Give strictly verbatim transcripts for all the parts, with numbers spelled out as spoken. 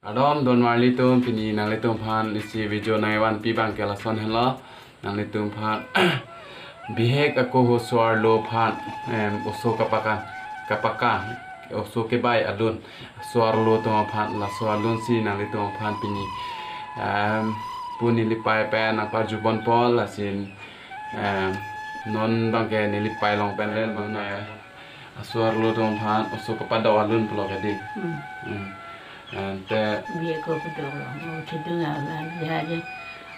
Kardom donmarli atum, pini nanglitum aphan isi video nangvanpi abang ke lason henlo. Nanglitum aphan bihek ako ahut so-arlo aphan, em, oso kapaka, kapaka, oso kebai alun, so-arlo atum aphan, laso alun si nanglitum aphan pini, em, pu neli pei pen nangparju ponpo, lasi, em, non abang ke neli pei along pen le alun, eh, so-arlo atum aphan oso kapadok alun pulo ke dei. Hmm. Hmm. Ante bihek ako padok lo. Oh, thedung alam bihaje.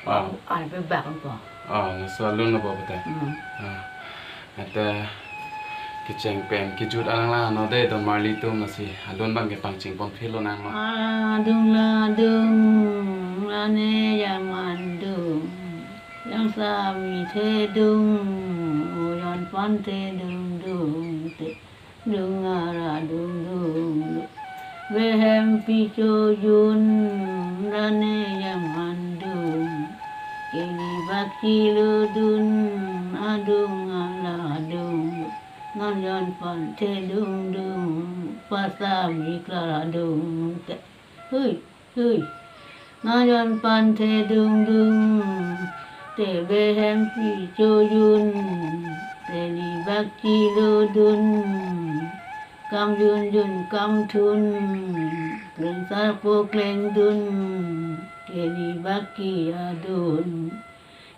Ah. Arve bak po. Ah, laso alun lo po pute. Hmm. Ah. Ante kecheng pen kejut alang lang ano dei donmarli atum, lasi alun abang ke pangcheng ponphi lonang lo. Aladung ladung, lane jam andung, Jangsami thedung, ojon aphan thedung dung te. Dung ara dung dung, behempi chojun, lane jam andung, keli baki lodun, adung aladung, non ojon aphan thedung dung, pasami klar adung te. Hui, hui. Non ojon aphan thedung dung, te behempi chojun, keli baki lodun, kam junjun kam thun, kleng sarpo kleng dun, keli baki adun,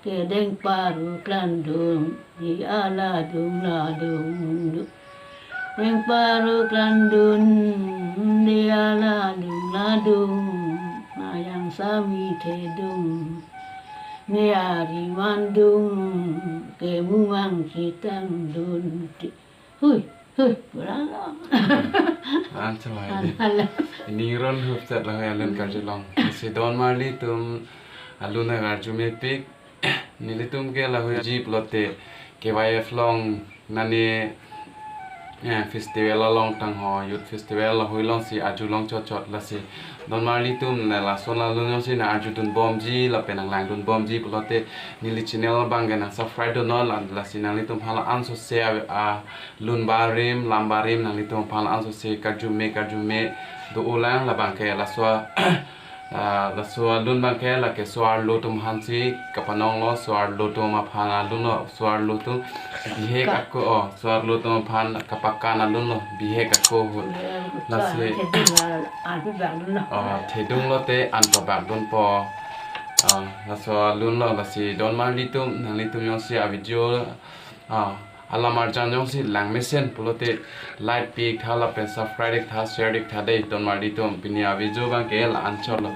kedeng paru klandung, dei aladung ladung. Deng paru klandun, dei aladung ladung, Jangsami thedung, ne ari mandung, kemumang chetang dun te. Hui, hui, berapa? An chalai dei. An, an. Ini ron hupset lahai alun karjulong. Si donmarli atum alun nangkarju mepik. Nelitum ke lahai ji pulote K Y F along nani, eh, festival along tangho, youth festival lahai along si arjulong chotchot, lasi donmarli atum ne lason alun jongsi nangarjudun bomji lapen nanglangdun bomji pulote neli channel abang ke nang subscribe dun non, la-, lasi nanglitum aphan la-an sose a, a, lun barim, lam barim nanglitum aphan la-an sose karju me, karju me do-olang, labang ke laso, ah, laso alun abang ke lake so-arlo atum aphan si kapanong lo, so-arlo atum aphan alun lo, so-arlo atum bihek ako, oh, so-arlo atum aphan kapakan alun lo, bihek ako ahut. Lasi, thedung la, an pabak dun lo. Oh, thedung lote an pabak dunpo. Ah, laso alun lo, lasi donmarli atum, nanglitum jongsi a video, ah, alam arjan jongsi langmesen pulote like pi-ik tha lapen subscribe ik tha, share ik tha dei donmarli atum. Pini a video abang ke la-an chot lo.